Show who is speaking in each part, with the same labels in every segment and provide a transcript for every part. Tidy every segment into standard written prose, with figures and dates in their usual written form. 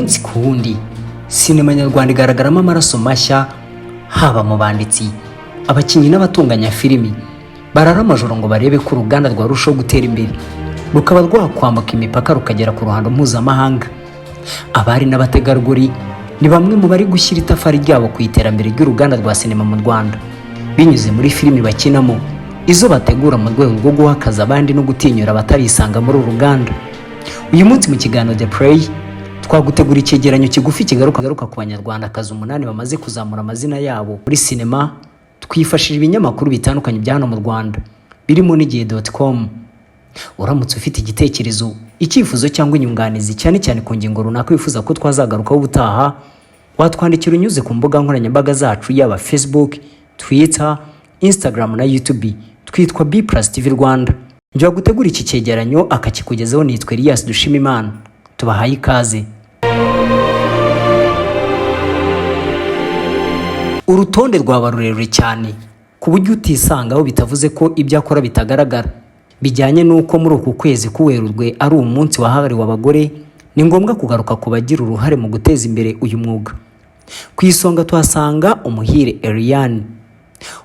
Speaker 1: Umunsi ku wundi sinema nyarwanda igaragaramo amaraso mashya, haba mu banditsi, abakinnyi n'abatunganya filimi barara amajoro ngo barebe ko uruganda rwarushaho gutera imbere, rukaba rwakwambuka imipaka rukagera ku ruhando mpuzamahanga. Abari n'abategarugori ni bamwe mu bari gushyira itafari ryabo ku iterambere ry'uruganda rwa sinema mu Rwanda binyuze muri filimi bakinamo, izo bategura mu rwego rwo guha akazi abandi no gutinyura abatarisanga muri uru ruganda. Uyu munsi mu kiganiro The Play twagutegura icyegeranyo kigufi kigaruka ku banyarwandakazi 8 bamaze kuzamura amazina yabo muri sinema, twifashishije ibinyamakuru bitandukanye bya hano mu Rwanda birimo n'igihe.com. Uramutse ufite igitekerezo, icyifuzo cyangwa inyunganizi, cyane cyane ku ngingo runaka wifuza ko twazagarukaho ubutaha, watwandikira unyuze ku mbuga nkoranyambaga zacu, yaba Facebook, Twitter, Instagram na YouTube, twitwa B Plus TV Rwanda. Njya gutegura iki cyegeranyo akakikugezaho nitwa Elias Dushimimana. Tubahaye ikaze. Urutonde rwaba rurerure cyane ku buryo utisangaho, bitavuze ko ibyo akora bitagaragara. Bijyanye n'uko muri uku kwezi k'Uwerurwe ari umunsi wahariwe abagore, ni ngombwa kugaruka ku bagira uruhare mu guteza imbere uyu mwuga. Ku isonga tuhasanga Umuhire Eliane.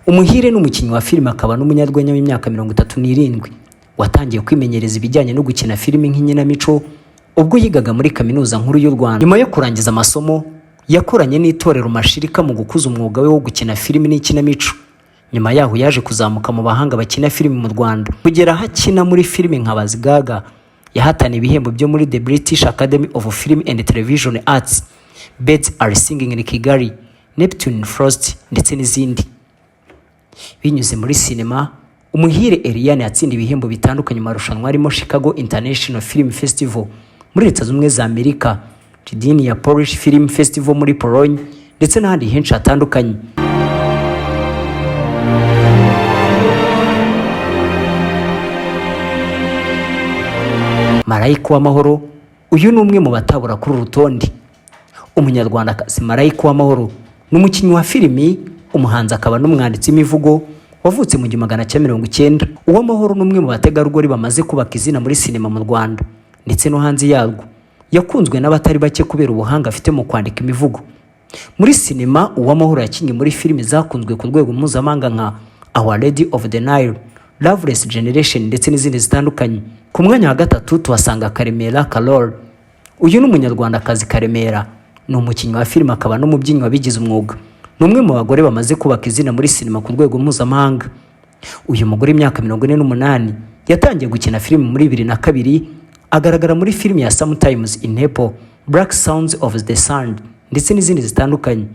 Speaker 1: Umuhire ni umukinnyi wa filime akaba n'umunyarwenya w'imyaka 37 watangiye kwimenyereza ibijyanye no gukina filime nk'inkinamico ubwo yigaga muri Kaminuza Nkuru y'u Rwanda. Nyuma yo kurangiza amasomo, yakoranye n'itorero Mashirika mu gukuza umwuga we wo gukina filime n'ikinamico. Nyuma yaho yaje kuzamuka mu bahanga bakina filime mu Rwanda, kugera aho akina muri filime nka Bazigaga yahataniye ibihembo byo muri The British Academy of Film and Television Arts, Birds Are Singing in Kigali, Neptune Frost ndetse n'izindi. Binyuze muri sinema, Umuhire Eliane yatsindiye ibihembo bitandukanye mu marushanwa arimo Chicago International Film Festival muri Leta Zunze Ubumwe za Amerika, Gdynia Polish Film Festival muri Pologne ndetse n'ahandi henshi hatandukanye. Marayika w'Amahoro, uyu ni umwe mu batabura kuri uru rutonde. Umunyarwandakazi Marayika w'Amahoro ni umukinnyi wa filimi, umuhanzi akaba n'umwanditsi w'imivugo wavutse mu 1990. Uwamahoro ni umwe mu bategarugori bamaze kubaka izina muri sinema mu Rwanda ndetse no hanze yarwo. Yakunzwe n'abatari bake kubera ubuhanga afite mu kwandika imivugo. Muri sinema, Uwamahoro yakinnye muri filimi zakunzwe ku rwego mpuzamahanga nka Our Lady of the Nile, Loveless Generation ndetse n'izindi zitandukanye. Ku mwanya wa gatatu tuhasanga Karemera Carole. Uyu ni umunyarwandakazi. Karemera ni umukinnyi wa filime akaba n'umubyinnyi wabigize umwuga. Ni umwe mu bagore bamaze kubaka izina muri sinema ku rwego mpuzamahanga. Uyu mugore w'imyaka 48 yatangiye gukina filime muri 2002, agaragara muri filime ya Sometimes in April, Black Sounds of the Sand ndetse n'izindi zitandukanye.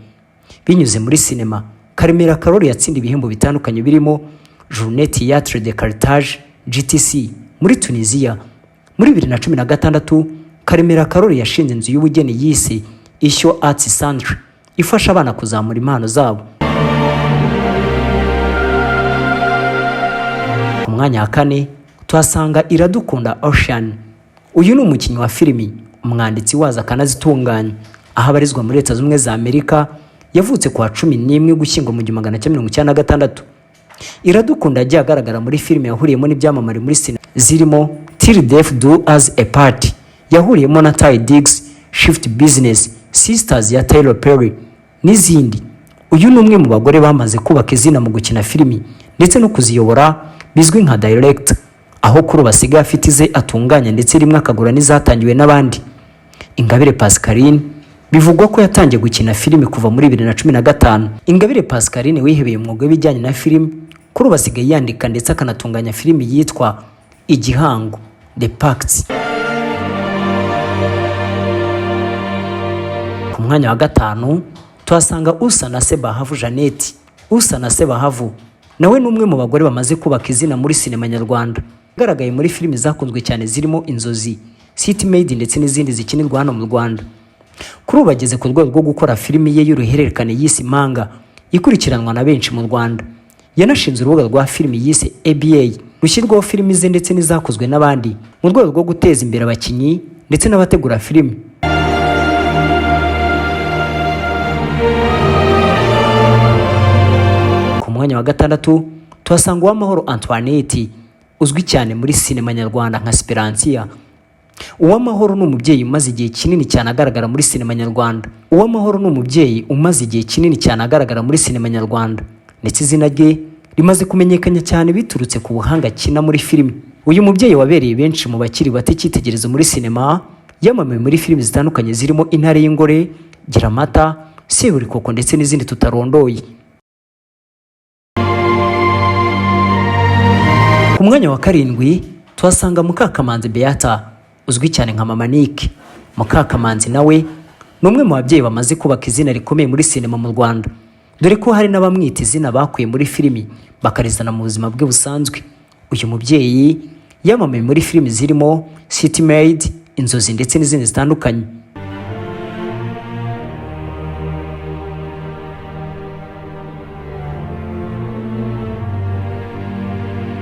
Speaker 1: Binyuze muri sinema, Karemera Carole yatsindiye ibihembo bitandukanye birimo Journée Théâtre de Carthage GTC muri Tunisia. Muri 2016, Karemera Carole yashinze inzu y'ubugeni yise Ishyo Arts Centre, ifasha abana kuzamura impano zabo. Ku mwanya wa kane tuhasanga Iradukunda Ocean. Uyu ni umukinnyi wa filimi, umwanditsi wazo akanazitunganya, aho abarizwa muri Leta Zunze Ubumwe za Amerika. Yavutse ku wa 11 Gushyingo mu 1996. Iradukunda yagiye agaragara muri filime yahuriyemo n'ibyamamare muri sinema zirimo Till Death Do Us a Part yahuriyemo na Taye Diggs, Shift Business, Sisters ya Tyler Perry n'izindi. Uyu ni umwe mu bagore bamaze kubaka izina mu gukina filimi ndetse no kuziyobora bizwi nka director, aho kuri ubu asigaye afite ize atunganya ndetse rimwe akagura n'izatangiwe n'abandi. Ingabire Pascaline bivugwa ko yatangiye gukina filimi kuva muri 2015. Ingabire Pascaline wihebeye umwuga w'ibijyanye na filimi, kuri ubu asigaye yandika ndetse akanatunganya filimi yitwa Igihango The Pact. Ku mwanya wa gatanu tuhasanga Usanase Bahavu Jeannette. Usanase Bahavu nawe ni umwe mu bagore bamaze kubaka izina muri sinema nyarwanda. Agaragaye muri filimi zakunzwe cyane zirimo Inzozi, City Maid ndetse n'izindi zikinirwa hano mu Rwanda. Kuri ubu ageze ku rwego rwo gukora filimi ye y'uruhererekane yise Impanga, ikurikiranwa na benshi mu Rwanda. Yanashinze urubuga rwa filimi yise ABA, rushyirwaho filimi ze ndetse n'izakozwe n'abandi mu rwego rwo guteza imbere abakinnyi ndetse n'abategura filimi. Ku mwanya wa gatandatu tuhasanga Uwamahoro Antoinette, uzwi cyane muri sinema nyarwanda nka Siperansiya. Uwamahoro ni umubyeyi umaze igihe kinini cyane agaragara muri sinema nyarwanda. Uwamahoro ni umubyeyi umaze igihe kinini cyane agaragara muri sinema nyarwanda, ndetse izina rye rimaze kumenyekana cyane biturutse ku buhanga akina muri filimi. Uyu mubyeyi wabereye benshi mu bakiri bato icyitegererezo muri sinema, yamamaye muri filimi zitandukanye zirimo Intare y'Ingore, Giramata, Seburikoko ndetse n'izindi tutarondoye. Ku mwanya wa karindwi tuhasanga Mukakamanzi Beata uzwi cyane nka Mama Nick. Mukakamanzi nawe ni umwe mu babyeyi bamaze kubaka izina rikomeye muri sinema mu Rwanda, dore ko hari n'abamwita izina bakuye muri filimi bakarizana mu buzima bwe busanzwe. Uyu mubyeyi yamamaye muri filimi zirimo City Maid, Inzozi ndetse n'izindi zitandukanye.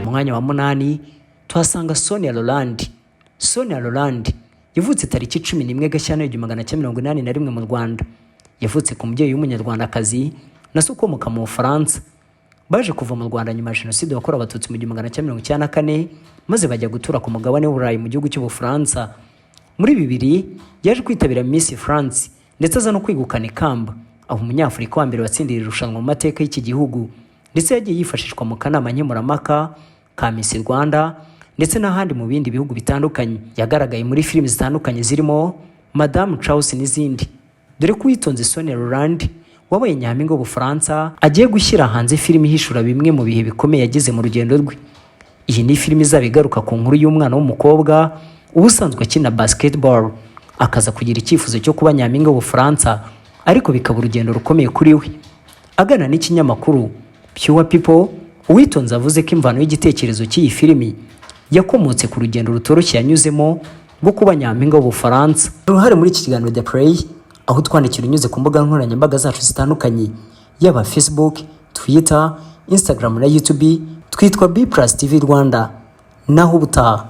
Speaker 1: Mu mwanya wa munani tuhasanga Sonia Rolland. Sonia Rolland yavutse tariki 11 Gashyantare 1981 mu Rwanda. Yavutse ku mubyeyi w'umunyarwandakazi na se ukomoka mu Bufaransa. Baje kuva mu Rwanda nyuma ya Jenoside yakorewe Abatutsi mu 1994, maze bajya gutura ku mugabane w'Uburayi mu gihugu cy'Ubufaransa. Muri 2000 yaje kwitabira Miss France ndetse aza no kwegukana ikamba, aho umunyafurika wa mbere watsindiye irushanwa mu mateka y'iki gihugu, ndetse yagiye yifashishwa mu kanama nkemurampaka ka Miss Rwanda ndetse n'ahandi mu bindi bihugu bitandukanye. Yagaragaye muri filimi zitandukanye zirimo Madame Charles n'izindi. Dore ko Uwitonze Sonia Rolland wabaye nyampinga w'Ubufaransa agiye gushyira hanze filimi ihishura bimwe mu bihe bikomeye yagize mu rugendo rwe. Iyi ni filimi izaba igaruka ku nkuru y'umwana w'umukobwa uba usanzwe akina basketball, akaza kugira icyifuzo cyo kuba nyampinga w'Ubufaransa, ariko bikaba urugendo rukomeye kuri we. Agana n'ikinyamakuru Pure People, Uwitonze avuze ko imvano y'igitekerezo cy'iyi filimi yakomotse ku rugendo rutoroshye yanyuzemo rwo kuba nyampinga w'Ubufaransa. Uruhare muri iki kiganiro The Play, aho twandikira unyuze ku mbuga nkoranyambaga zacu zitandukanye, yaba Facebook, Twitter, Instagram na YouTube, twitwa B Plus TV Rwanda. Naho ubutaha.